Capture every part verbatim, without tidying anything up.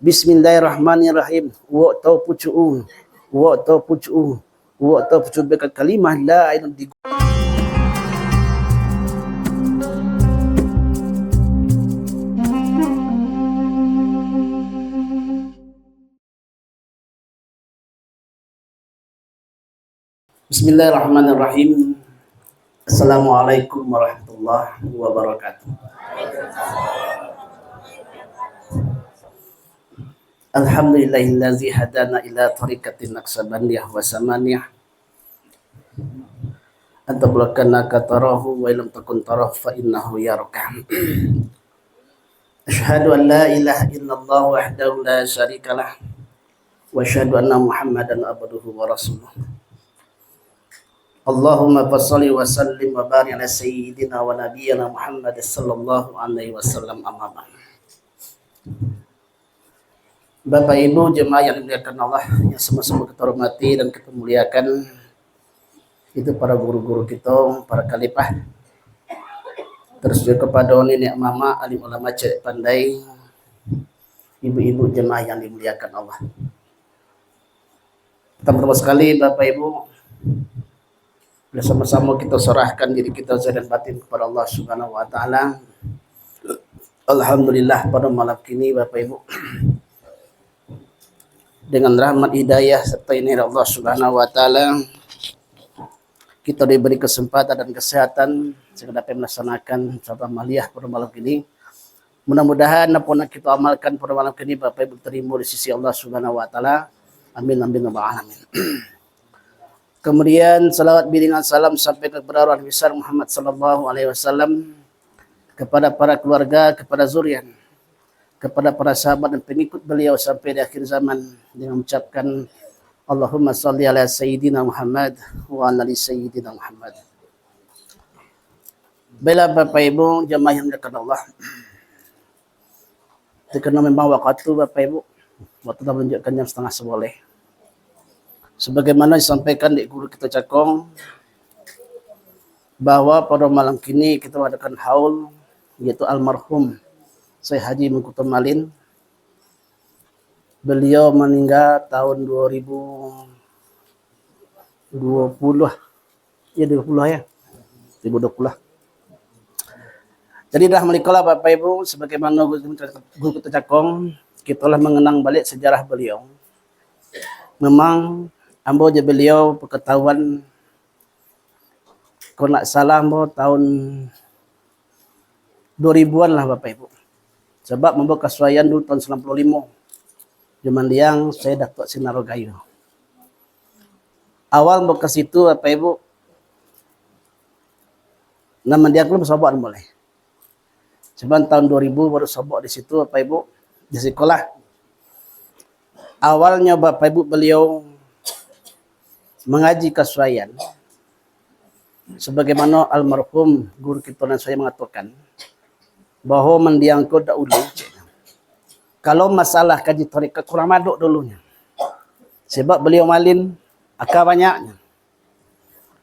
Bismillahirrahmanirrahim. Wak tau pucuk u. Wak tau pucuk u. Wak tau pucuk u beka kalimah la ilaha illallah. Bismillahirrahmanirrahim. Assalamualaikum warahmatullahi wabarakatuh. Alhamdulillahillazi hadana ila tariqatin naqsabandiyah wa samaniyah. Anta bulakana katarahu wa ilam takun tarahu fa innahu yaraka. Asyhadu an la ilaha illallah wahdahu la syarikalah. Wa asyhadu anna Muhammadan abduhu wa rasuluh. Allahumma fasalli wa sallim wa barik ala sayyidina wa nabiyyina Muhammad sallallahu alaihi wasallam, amma ba'd. Bapak Ibu jemaah yang dimuliakan Allah, yang sama-sama kita hormati dan kita muliakan, itu para guru-guru kita, para khalifah. Terus juga kepada nenek mamak, alim ulama, cewek pandai, ibu-ibu jemaah yang dimuliakan Allah. Pertama-tama sekali, Bapak Ibu, bersama-sama kita serahkan diri kita zahir dan batin kepada Allah Subhanahu wa Ta'ala. Alhamdulillah, pada malam kini, Bapak Ibu, dengan rahmat hidayah serta inayah Allah Subhanahu wa Ta'ala, kita diberi kesempatan dan kesehatan sehingga dapat melaksanakan ceramah amaliah pada malam kini. Mudah-mudahan apa yang kita amalkan pada malam kini, Bapak Ibu, diterima di sisi Allah Subhanahu wa Ta'ala. Amin, amin, ya rabbal alamin. Kemudian, salawat biringan salam sampai kepada Rasul besar Muhammad sallallahu alaihi wasallam, kepada para keluarga, kepada zuriat, kepada para sahabat dan pengikut beliau sampai di akhir zaman, dengan mengucapkan, "Allahumma salli ala Sayyidina Muhammad wa ala ali Sayyidina Muhammad." Baiklah, Bapak Ibu, jamaah yang dimuliakan Allah. Terkena memang waktu, Bapak Ibu, waktu dah menunjukkan jam setengah sebelas. Sebagaimana disampaikan dek guru kita cakong, bahwa pada malam kini kita mengadakan haul, yaitu almarhum Syekh Haji Mengkuto Malin. Beliau meninggal tahun dua ribu dua puluh. Ya, dua puluh ya. Dua ribu dua puluh. Jadi dah malikolah Bapak Ibu, sebagaimana guru, guru kita cakong, kita lah mengenang balik sejarah beliau. Memang ambo je beliau pengetahuan, kalau nak salah ambo tahun dua ribuan lah, Bapak Ibu. Sebab ambo kasuaian dulu tahun sembilan puluh limo. Di mandiang Syekh Datuak Sinaro Gayo. Awal ambo ka situ, Bapak Ibu, nan mandiang ko basobok ambo lai. Cuman tahun dua ribu baru sobok di situ, Bapak Ibu, di sikolah. Awalnyo, Bapak Ibu, beliau mangaji kasuaian, sebagaimana almarhum guru kito nan suai mangatokan, bahwa mandiang ko dahulu, kalau masalah kaji tarekat, kurang madok dulunyo. Sebab beliau malin, aka banyaknyo.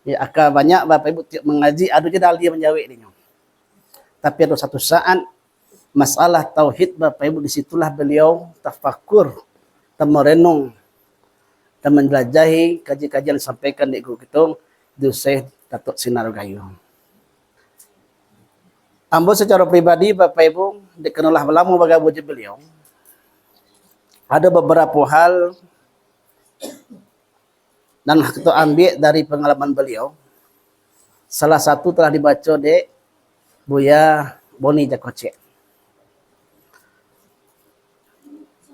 Ya, aka banyak, Bapak Ibu, tiap mangaji, ado je dalil manjawek dinyo. Tapi ado satu saat, masalah tauhid, Bapak Ibu, di situlah beliau tafakur, tamarenung, dan manjelajahi kaji-kajian disampaikan dek guru kito, Syekh Datuak Sinaro Gayo. Ambo secara pribadi, Bapak Ibu, dek karano lah lamo bagabung jo beliau, ado babarapo hal nan lah kito ambiak dari pangalaman baliau, salah satu telah dibaco dek Buya Boni Jakocek.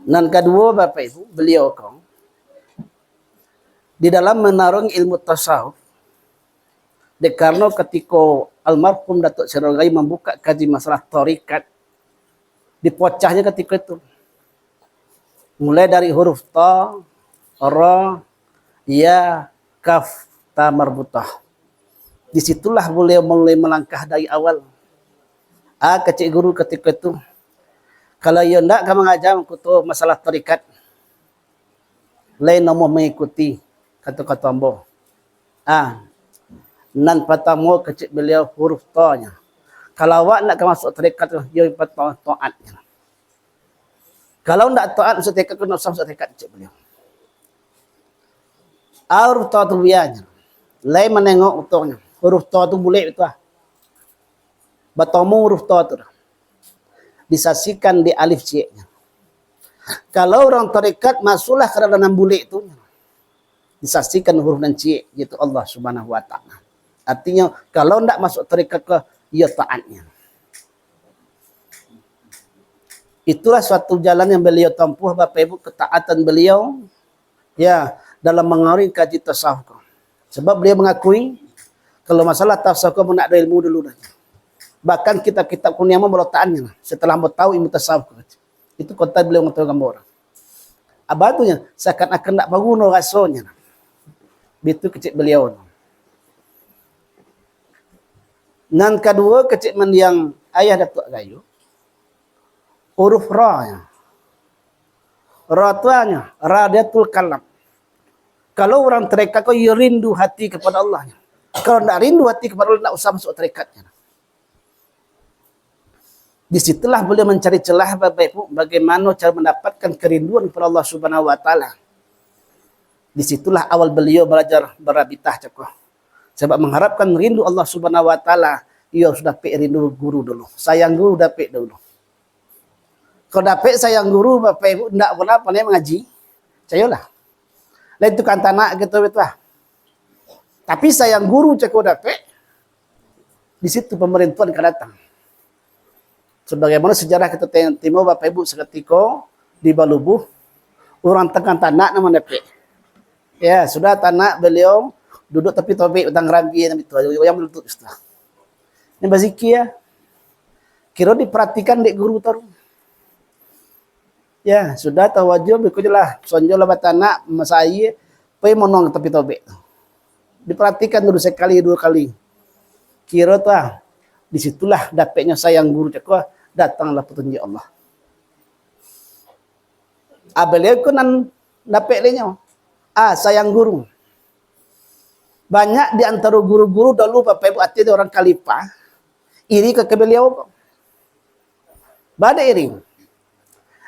Nan kaduo, Bapak Ibu, baliau ko di dalam manarung ilmu tasawuf, dek karano katiko almarhum Datuak Sinaro Gayo mambukak kaji masalah tarikat, dipocahnyo katiko itu. Mulai dari huruf ta, ra, ya, kaf, ta marbutah. Di situlah baliau mulai malangkah dari awal. Ah, kecek guru katiko itu, kalau iyo ndak ka mangaja Mengkuto masalah tarikat, lai namuah mangikuti kato-kato ambo. Ah, nan patamo kecek baliau huruf ta nyo. Kalau awak ndak ka masuak tarikat tu, iyo patamo taat nyo. Kalau ndak taat masuak tarekat, kena usah masuak tarekat, cek baliau. Ah, huruf to tu bianyo. Lai manengok utuhnyo. Huruf to tu bulek tu ah. Batomu huruf to tu dah. Disaksikan di alif cieknyo. Kalau urang tarekat, masuklah ka dalam nan bulek tu. Disaksikan huruf nan ciek, yaitu Allah Subhanahu wa Ta'ala. Artinyo, kalau ndak masuak tarekat ko, iyo taatnyo. Itulah suatu jalan yang beliau tempuh, Bapak Ibu, ketaatan beliau, ya, dalam mangarungi kaji tasawuf ko. Sebab beliau mengakui, kalau masalah tasawuf ko, mun ndak ado ilmu dulu dah. Bahkan kitab-kitab kuniaman barotakan lah, setelah ambo tahu ilmu tasawuf ko. Itu kota beliau mengetahui gambar. Apa tu nya? Seakan-akan ndak baguno rasonyo. Bitu kecek beliau. Nan kaduo, kecek mandiang ayah Datuk Gayo, huruf ra nya. Ra tu nya, radiatul kalb. Kalau urang tarekat ko, iyo rindu hati kepada Allah. Kalau ndak rindu hati kepada Allah, ndak usah masuak tarekat. Di situlah beliau mencari celah, Bapak Ibu, bagaimana cara mendapatkan kerinduan kepada Allah Subhanahu wa Ta'ala. Di situlah awal beliau belajar barabitah cako. Sebab mengharapkan rindu Allah Subhanahu wa Ta'ala, iyo harus dapek rindu guru dulu. Sayang guru dapek dulu. Kalau dapek sayang guru, Bapak Ibu, ndak pernah pandai mangaji. Cayolah. Lain tukang tanak gitu, betul lah. Tapi sayang guru cako dapek, di situ pemerintahan ka datang. Sebagaimana sejarah kita te-, timo, Bapak Ibu, sakatiko di Balubuh, urang tukang tanak nan mandapek. Ya, sudah tanak beliau duduk tapi tobek batang rambia nan itu, yang berlutut sudah. Ini bazikir ya. Kiro diperhatikan dek guru taruih. Ya, sudah tawajuh, biko je lah. Sonjo lah batanak, masak aia, pai monuang ka tapi tobek tu. Diperhatikan dulu sekali, dua kali. Kiro tu ah, di situlah dapeknyo sayang guru cako, datanglah petunjuk Allah. Ah, baliau ko nan dapek lenyo. Ah, sayang guru. Banyak di antaro guru-guru dulu, Bapak Ibu, ati urang khalifah, iri ka, ka baliau ko. Bade iri.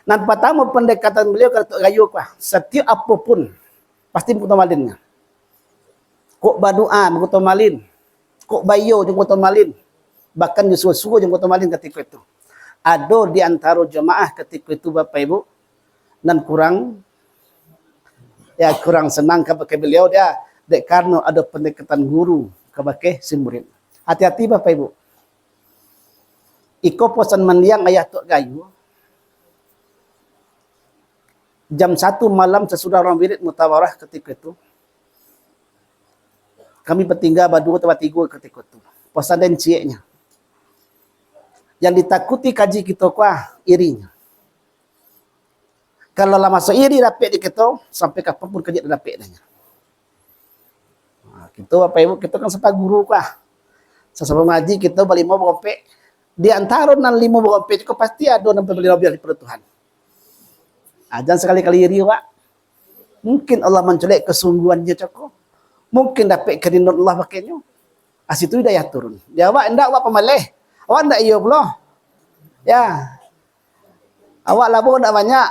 Nan partamo, pandekatan baliau ka Datuk Gayo ko, satiok apo pun, pasti mangkuto malinnyo. Kok badoa mangkuto malin, kok baiyo jo mangkuto malin, bahkan jo suo-suo jo mangkuto malin katiko itu. Ado di antaro jamaah katiko itu, Bapak Ibu, nan kurang, ya, kurang senang kabake baliau dia, dek karano ado pandekatan guru kabake si murid. Hati-hati, Bapak Ibu. Iko posan mandiang ayah Tok Gayu. Jam satu malam sasudah urang wirid mutawarah katiko itu, kami batingga baduo atau batigo katiko tu. Posan den cieknyo. Yang ditakuti kaji kito ko ah, irinyo. Kalau lah masuak iri dapek di kito, sampai kapan pun kaji dapek dah nyo. Nah, kito Bapak Ibu, kito kan sapaguru ko ah. Sasamo ngaji kito balimo barompek. Di antaro nan limo barompek ko pasti ado nan paling labiah daripado Tuhan. Ah, jan sakali-kali iri awak. Mungkin Allah manculek kasungguahannyo cako. Mungkin dapek kerinduan Allah pakainnyo. Ah, situ hidayah turun. Di awak indak, awak pamaleh. Awak indak iyo pulo. Ya. Awak labo indak banyak.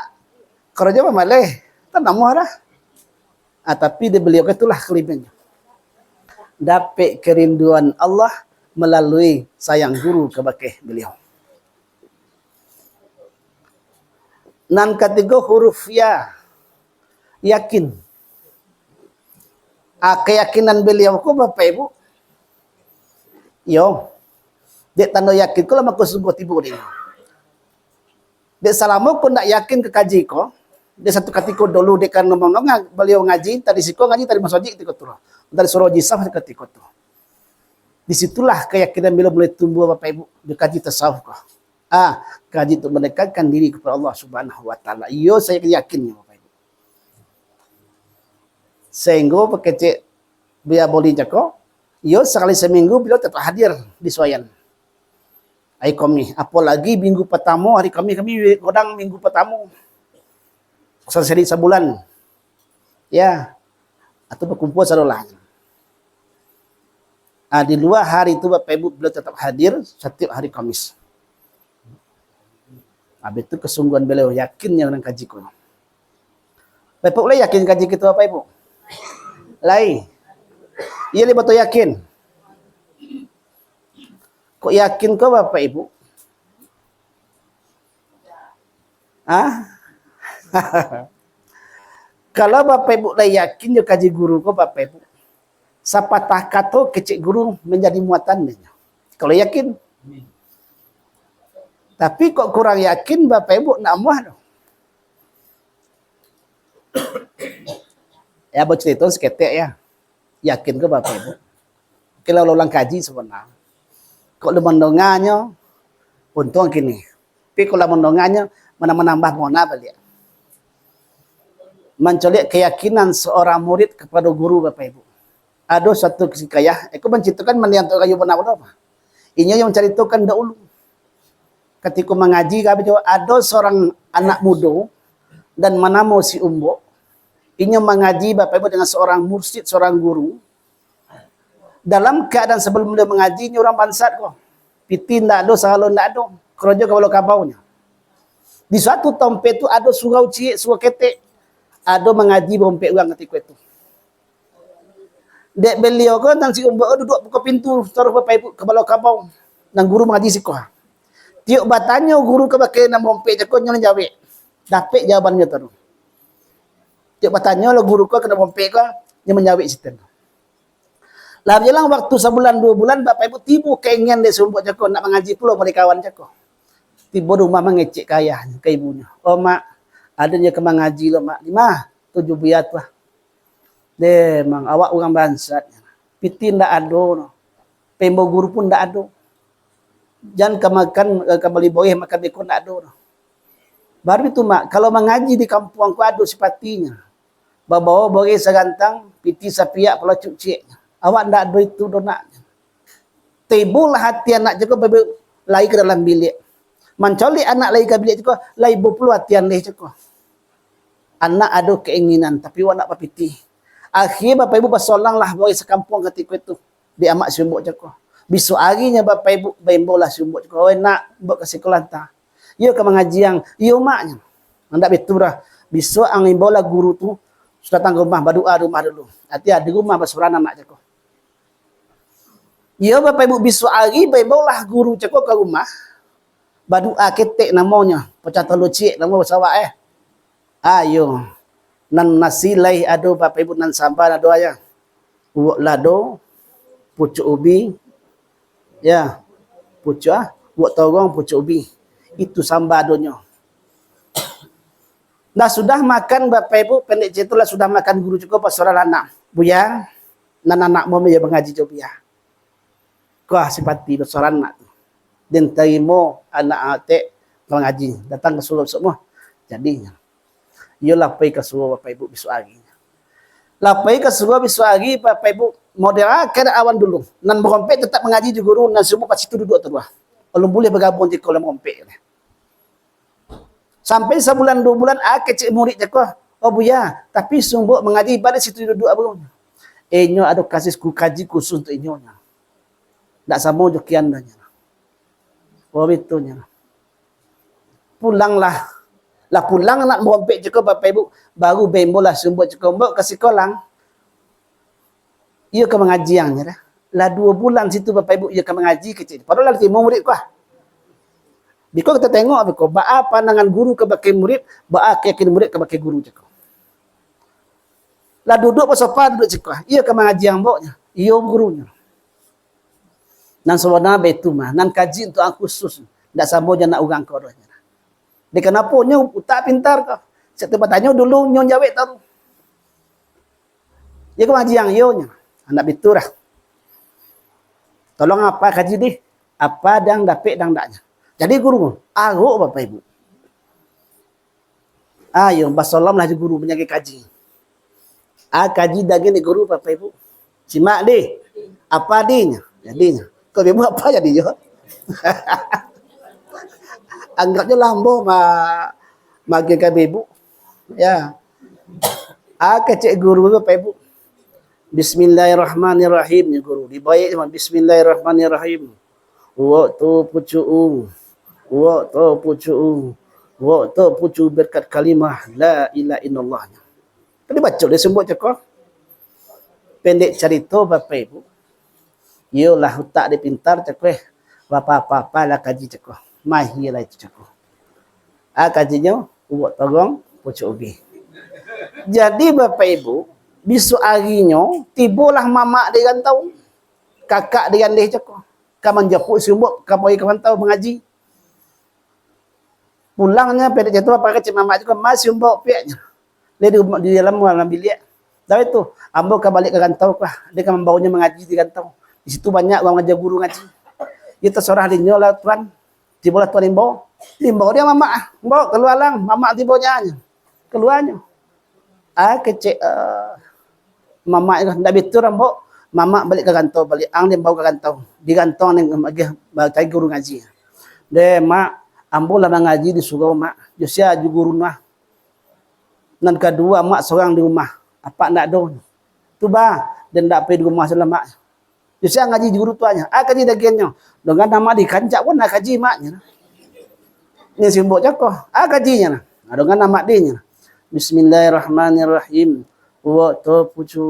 Karajo pamaleh. Kan namuah dah. Ah, tapi di baliau ko itulah kalebihannyo. Dapek kerinduan Allah malalui sayang guru kabake baliau. Nan katigo huruf ya, yakin. Ah, kayakinan baliau ko, Bapak Ibu, iyo, dek tando yakin ko lah mako sungguah tibo dek. Dek salamo ko ndak yakin ka kaji ko, dek satu katiko dulu dek karano mandonga baliau ngaji, tadi siko ngaji, tadi masajik katiko tu lah. Tadi surau jisam katiko tu. Di situlah kayakinan baliau mulai tumbuah, Bapak Ibu, di kaji tasawuf ko. Ah, kaji tu mendekatkan diri kepada Allah Subhanahu wa Ta'ala. Iyo, saya yakin, Bapak Ibu. Sehingga pakecek Buya Boli cako, iyo, sakali saminggu beliau tetap hadir di Suayan. Hari Kamih, apolagi minggu partamo, hari Kamih kami godang minggu partamo. Saseri sabulan. Ya, atau bakumpua sadolah. Ah, di lua hari tu, Bapak Ibu, beliau tetap hadir satiap hari Kamih. Habis tu kesungguhan beliau, yakinnyo nan kaji ko. Bapak Ibu lai yakin kaji kito, Bapak Ibu? Lai. Iyo lai batua yakin. Kok yakin ko Bapak Ibu? Ah? Kalau Bapak Ibu lai yakin jo kaji guru ko Bapak Ibu, sapatah kato kecek guru manjadi muatan dek nyo. Kalau yakin. Tapi kok kurang yakin Bapak Ibu ndak amuah doh. Ya, bacarito saketek ya. Yakin ko Bapak Ibu? Kalau ulang kaji sabana. Kok lah mandonganyo, untuang kini. Tapi kalau lah mandonganyo, manambah-nambah mona baliak. Mancaliak keyakinan seorang murid kepada guru Bapak Ibu. Ado suatu hikayah, aku mancaritokan mandiang tu kayu bana-bana. Inyo yang mancaritokan dahulu. Katiko mangaji, ado seorang anak mudo dan manamo si Umbok. Inyo mangaji Bapak Ibu dengan seorang mursyid, seorang guru. Dalam keadaan sebelum beliau mangaji, inyo urang bangsat ko. Pitih ndak ado, sagalo ndak ado. Karajo kabalo kabau nyo. Di suatu tompek tu ado surau ciek, surau ketek. Ado mangaji barompek urang katiko itu. Dek baliau ko, nan si Umbok ko duduak buka pintu, taruih Bapak Ibu, kabalo kabau. Nan guru mangaji siko. Tiok batanyo guru kabake nan barompek cako, nyo lah jawek. Dapek jawabannyo taruih. Tiok batanyo lah guru ko ka nan barompek ko, nyo manjawek siten. Lah bajalang waktu sabulan duo bulan, Bapak Ibu, tibo kainginan dek si Umbok cako, nak mangaji pulo bak kawan cako. Tibo di rumah mangecek ka ayahnyo, ka ibunyo. "Oh, Mak, adonyo ka mangaji lo, Mak." "Di ma?" "Tujuah bia tu ah." "Deh, Mang, awak urang bangsat. Pitih ndak ado, no. Paimbau guru pun ndak ado. Jan ka makan, eh, ka bali boreh makan beko ndak ado, no." "Baru itu, Mak, kalau mangaji di kampuang ko ado sipatinyo. Babawo boreh sagantang, pitih sapiak, palacuik ciek. Awak ndak ado itu doh, Nak." Tibolah ati anak cako, lai ka dalam biliak. Mancaliak anak lai ka biliak cako, lai bapulo ati andeh cako. Anak ado kainginan, tapi awak ndak bapitih. Akhia Bapak Ibu basolanglah boreh sakampuang katiko itu, di amak si Umbok cako. Bisuak arinyo Bapak Ibu baimbaulah si Umbok cako, "Oi nak, Umbok ka sikolah ta?" "Iyo ka mangaji ang." "Iyo, Mak," nyo. "Ndak baitu doh. Bisuak ang imbaulah guru tu, sudah datang ka rumah, badoa di rumah dulu. Ati di rumah basurang amak cako." Iyo, Bapak Ibu, bisuak ari baimbaulah guru cako ka rumah. Badoa ketek namonyo, pacah talua ciek namo basawak, eh. Ayo, nan nasi lai ado, Bapak Ibu, nan samba ado, ayah. Uwok lado, pucuak ubi, ya, pucuak, ah, uwok torong, pucuak ubi. Itu samba adonyo. Lah sudah makan, Bapak Ibu, pendek cerita, lah sudah makan guru cako, basoranglah anak. "Buya, nan anak mo mangaji jo Buya." Kah sipati basorang anak tu. Den tarimo anak atek mangaji, datang ka surau bisuak mo. Jadinyo. Iyo lah pai ka surau Bapak Ibu bisuak ari. Lah pai ka surau bisuak ari, Bapak Ibu, model keadaan awan dulu. Nan barompek tatap mangaji jo guru, nan si Umbok ka situ duduak taruih. Alun buliah bagabuang jo nan barompek. Sampai sabulan duo bulan, ah, kecek murid cako, "Oh Buya, tapi si Umbok mangaji baliak situ duduak, Bu." "Inyo ado kaji, kaji khusus untuak inyo nyo. Ndak samo jo kian doh nyo." Oh, bitu nyo. Pulanglah. Lah pulang anak barompek cako, Bapak Ibu, baru baimbaulah si Umbok cako, "Umbok, ka sikolah." "Iyo ka mangaji ang nyo dah. Lah duo bulan situ, Bapak Ibu, iyo ka mangaji," kecek. Padahal lah tarimo murid ko ah. Biko kito tengok biko, baa pandangan guru kabake murid, baa kayakinan murid kabake guru cako. Lah duduak basofa, duduak cako ah. "Iyo ka mangaji ang, Umbok," nyo. "Iyo, guru," nyo. Nan sabana baitu mah, nan kaji untuak ang khusus, ndak samo jo anak urang ko doh nyo. Dek kanapo nyo utak pintar ko? Satiok batanyo dulu nyo jawek taruih. Iyo ka mangaji ang, iyo nyo. Ndak bitu doh. Tolong apa kaji dih? Apa dang dapek dang ndaknyo. Jadi guru, arok Bapak Ibu. Ayo, basalamlah jo guru manjago kaji. Ah, kaji daging di guru, Bapak Ibu. "Simak dih. Apa dih nyo?" Jadinyo. Kok Ibu apa jadinyo? Anggapnyo lah ambo ma-, magian ka Ibu. Ya. Ah, kecek guru, Bapak Ibu. "Bismillahirrahmanirrahim," nyo guru. Dibaek, "Bismillahirrahmanirrahim. Uwok tu pucuak u. Uwok tu pucuak u. Wak tu pucu berkat kalimah la ilaha illallah. Tadi baco dek Simbok cako. Pendek carito, Bapak Ibu. Iyolah utak dek pintar cako eh. Bapa-apa lah kaji cako. Mahir lah itu cako. Ah, kajinyo, uwok togong, pucuk ubi. Jadi, Bapak Ibu, bisuak arinyo, tibolah mamak di rantau. Kakak di Gandeh cako. Ka manjapuik Simbok, ka pai ka rantau mangaji. Pulangnyo, pendek carito, pakai cek mamak cako, "Ma Simbok," piaknyo. Dia di, di dalam, dalam biliak. Dah itu, ambo ka baliak ka rantau, ka. Dia ka mambawonyo mangaji di rantau. Di situ banyak urang ngaja guru ngaji. Dia tasorah dinyo lah, Tuan. Tibolah Tuan imbau. Imbau dia mamak, "Mbok, kalua lang, mamak tibo nyo." Kaluanyo. Ah, kecek, eh, mamak tu, "Ndak bitu, Mbok. Mamak baliak ka rantau, baliak ang dimbau ka rantau. Di rantau ang agih cari guru ngaji." "Deh, Mak, ambo lah mangaji di surau, Mak. Jo sia jo guru nah. Nan kaduo, Mak sorang di rumah. Apak ndak ado." "Tu bah, den ndak pai di rumah salah, Mak." "Di sia ngaji guru tu nyo?" "Ah, kaji dagiangnyo." "Dengan nama di kancak pun nak kaji, Mak," nyo. Ni Simbok cako. "Ah, kajinyo nah." "Ah, dengan nama di nyo." "Bismillahirrahmanirrahim. Wak to pucu,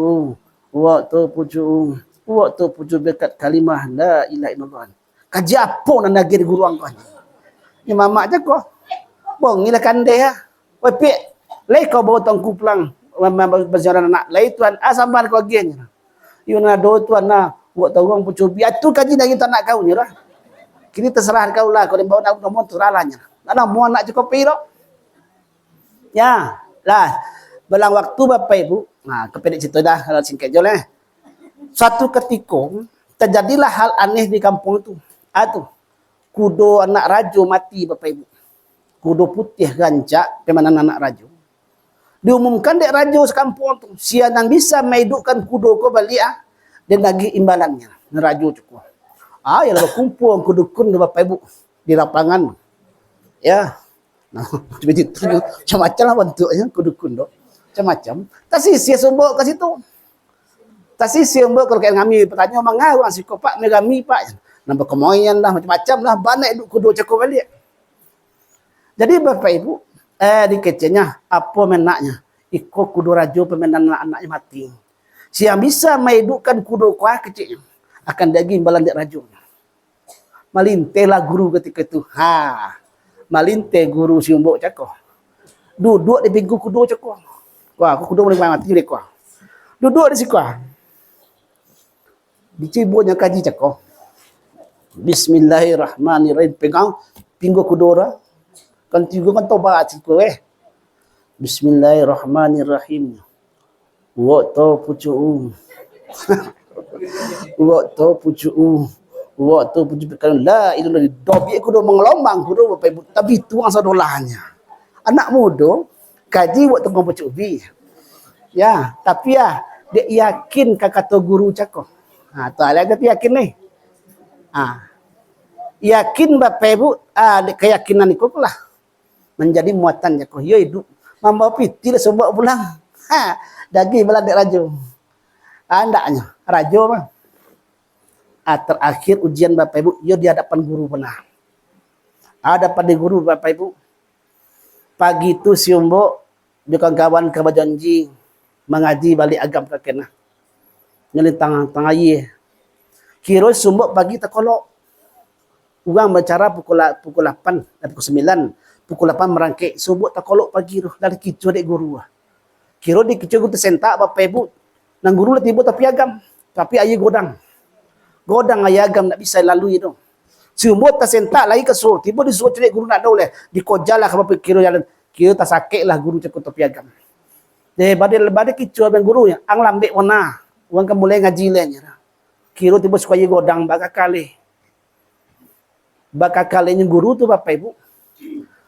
wak to pucu, wak to pucu berkat kalimah la ilaha illallah." "Kaji apo nan agiah di guru ang ko?" Ni mamak cako. Bongilah kandeh ah. "Weh, Piak, lai kau bawa tongku pulang, ma-, ma-, ma-, maziarah anak lai, Tuan, ah, sambahan kau agiahnyo." "Iyo, nan ado, Tuan, nah, buek togong, pucuk ubi, ah, tu kaji dari tu anak kau nyo lah. Kini tasarah kau lah, kau bawa anak kau, tasarah lah nyo. Alah, mau anak cako pai ro." Ya, lah, balang waktu, Bapak Ibu, nah, kapendek carito dah, kalau singkek jo lah. Suatu katiko, tajadilah hal aneh di kampuang tu. Ah, tu, kudo anak rajo mati, Bapak Ibu. Kudo putiah rancak, pamainan anak rajo. Diumumkan dek rajo sakampuang tu, sia nan bisa maidupkan kudo ko baliak, ah, den agiah imbalannyo. Rajo cako. Ah, iyolah, bakumpua ko dukun tu, Bapak Ibu, di lapangan. Ya. Nah, macam-macam lah bantuaknyo, ko dukun tu. Macam-macam. Tasisih Simbok ka situ. Tasisih Simbok ka kami, batanyo, "Manga urang siko, Pak?" "Main rami, Pak." Nambah kamoyan lah, macam-macam lah. Bana iduik kudo cako baliak. Jadi, Bapak Ibu, eh, dikeceknyo, apo menaknyo? Iko kudo rajo pamainan anak-anaknyo mati. Sia bisa maidupkan kudo ko, keceknyo, akan diagiah imbalan dek rajo. Malintehlah guru katiko tu. Ha. Malinteh guru Simbok cako. Duduak di pinggu kudo cako. Wah, kudo mulai mati dek ko. Duduak di siko. Diciboknyo kaji cako. Bismillahirrahmanirrahim. Pegang pinggu kudo dah. Kan tigo kan tobat siko eh. Bismillahirrahmanirrahim. Wak to pucuk u. Wak to pucuk u. Wak to pucuk u. Kan la ilaha illallah, dobik kudo mangelombang kudo, Bapak Ibu. Tapi tuang sadolahnyo. Anak mudo, kaji wak tongkong pucuk ubi. Ya, tapi ya, dek yakin ka kato guru cako. Ha, tu alah tapi yakin ni. Ha. Yakin, Bapak Ibu, ah, dek kayakinan iko lah manjadi muatan cako. Iyo iduik. Mambawa pitih lah Simbok pulang. Ha, daging baladek rajo. Ah, andaknyo, rajo mah. Ah, terakhir ujian Bapak Ibu, iyo di hadapan guru bana. Hadapan di guru, Bapak Ibu. Pagi tu Simbok jo kawan-kawan ka bajanji mangaji baliak agam ka kena. Nyo lintang tangah aia. Kiro Simbok pagi takolok. Urang bacara pukul la-, pukul lapan, eh, pukul sambilan, pukul lapan marangkek, Simbok takolok pagi tu, lah dikicuah dek guru. Kiro dikicuah guru tasentak, Bapak Ibu. Nan guru lah tibo tapi agam, tapi aia godang. Godang aia agam ndak bisa lalui tu. Simbok tasentak lai ka suo, tibo disuo caliak guru ndak ado leh, dikojalah ka Bapak Ibu kiro jalan. Kiro tasakeklah guru cako tapi agam. Deh, badai, badai kicuah bang guru nyo, ang lambek bana. Urang ka mulai ngaji leh nyo. Kiro tibo suko aia godang bakakaleh. Bakakaleh nyo guru tu, Bapak Ibu.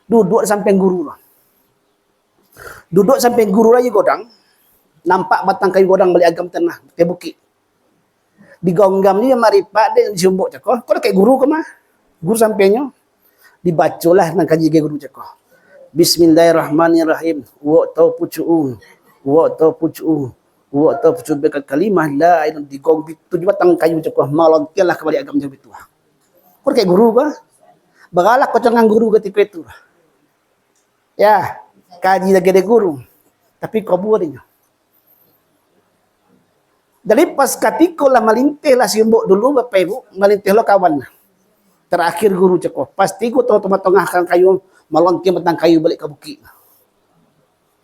Duduak di sampiang guru lah. Duduak sampiang guru lah aia godang. Nampak batang kayu godang baliak agam tanah, ateh bukik. Digonggam nyo maripak dek Simbok cako. Ko dakek guru ko mah. Guru sampiangnyo. Dibacolah nan kaji guru cako. Bismillahirrahmanirrahim. Wak to pucuk u. Wak to pucuk u. Wak to pucuk u berkat kalimah la ilaha illallah. Digong pitu jo batang kayu cako. Malontianlah ka baliak agam jo pitu. Ko dakek guru ko. Baralah kocongan guru katiko itu. Ya, kaji lagi dari guru. Tapi kabua dinyo. Jadi pas katiko lah malinteh lah si Umbok dulu, Bapak Ibu, malinteh lo kawan lah. Tarakhir guru cako, pasti ko tongah-tongah kayu, malontiang batang kayu baliak ka bukik.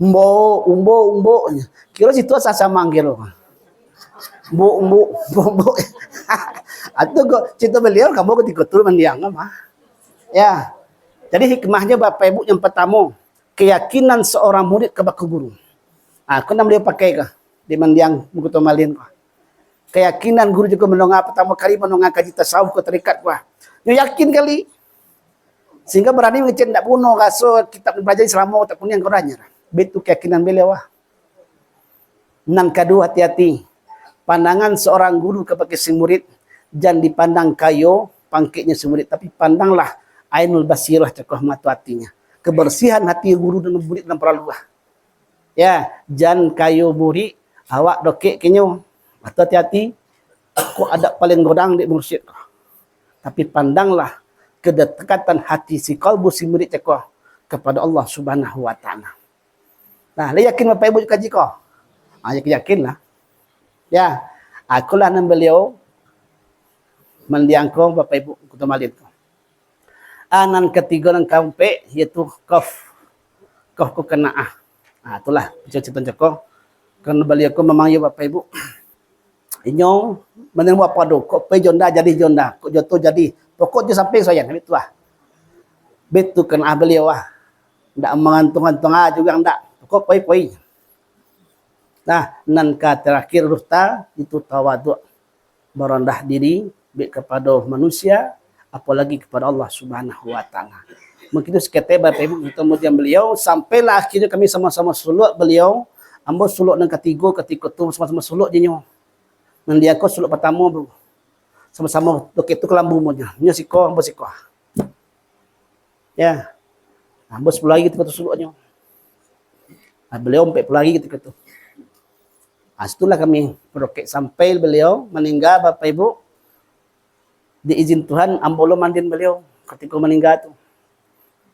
Umbok, Umbok, Umbok. Kiro situ asa samang kiro. Umbok, Umbok, Umbok, Umbok. Atau kok cerita beliau kamu ketika tu mandiang mah. Ya. Jadi hikmahnyo Bapak Ibu yang pertamo, keyakinan seorang murid ka baka guru. Ah, ko nan beliau pakai ka di mandiang Bukik Tomalin ko. Keyakinan guru juo mandonga, partamo kali mandonga kaji tasawuf ko, tarekat ko. Nyo yakin kali. Sehingga barani mangecek ndak buno raso kitab nan balajar selamo tak kuniang ko dah nyo. Baitu keyakinan beliau ah. Nan kaduo, hati-hati. Pandangan seorang guru kabake si murid, jan dipandang kayo pangkeknyo si murid, tapi pandanglah ainul basirah, cako mato atinyo. Kebersihan hati guru dan murid nan paralu lah. Ya, jan kayo burik, awak dokek kenyo. Atau hati-hati, kok adat paling godang dek mursyid ko. Tapi pandanglah kedekatan hati si kalbu si murid cako kepada Allah Subhanahu wa Ta'ala. Nah, lah yakin Bapak Ibu kaji ko? Ah, yakin-yakin lah. Ya, akulah nan beliau mandiang ko Bapak Ibu Kuto Malin ko. Ah, nan katigo, nan kaumpek, yaitu kof. Kof ko kanaah. Ah, itulah cerita cako. Karena beliau ko memang ya Bapak Ibu. Inyo manimo apo ado, kok pai jonda jadi jonda, kok joto jadi. Pokok jo sampai sayan, habis tu lah. Baitu kanaah beliau lah. Ndak mangantung-antung ah juga ndak. Pokok pai-pai. Nah, nan ka terakhir, ruhta, itu tawaduk, barandah diri, baik kepada manusia, apalagi kepada Allah Subhanahu wa Ta'ala. Mungkin itu saketek Bapak Ibu, kita kemudian beliau, sampailah akhirnya kami sama-sama suluk beliau, ambo suluk nan katigo, katiko tu sama-sama suluk dinyo. Nan dia ko suluk pertama, bro. Sama-sama dokek tu kalambu mo nyo. Nyo siko, ambo siko. Ya. Ambo sepuluh lagi tu suluknyo. Ah, beliau empat puluh lagi tu. Ah, situlah kami berokek sampai beliau meninggal, Bapak Ibu. Di izin Tuhan, ambo lo mandian beliau ketika meninggal tu.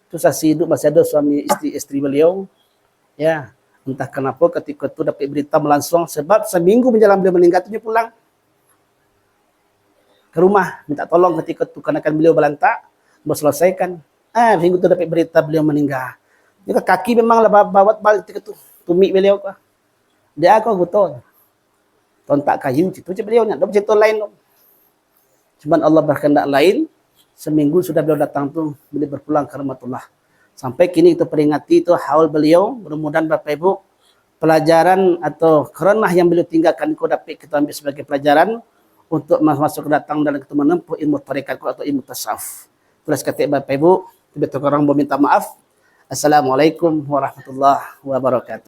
Tu saksi hidup masih ada suami istri, istri beliau. Ya, entah kenapa ketika tu dapat berita melangsung, sebab seminggu menjelang beliau meninggal tu dia pulang ke rumah, minta tolong ketika tu, karena kan beliau balantak, mau selesaikan. Ah, minggu tu dapat berita beliau meninggal. Dia kaki memang lah ba-, bawat balik ketika tu, tumik beliau ko. Dia ko guto. Tontak kayu, situ je beliau nyo. Ada cerita lain tu. Cuman Allah berkehendak lain, seminggu sudah beliau datang tu, beliau berpulang ke rahmatullah. Sampai kini kita peringati tu haul beliau, mudah-mudahan Bapak Ibu, pelajaran atau kerenah yang beliau tinggalkan ko dapat kita ambil sebagai pelajaran untuk mas-, masuk datang dalam kita menempuh ilmu tarekat ko atau ilmu tasawuf. Itulah saketek Bapak Ibu, lebih kurang meminta maaf. Assalamualaikum warahmatullahi wabarakatuh.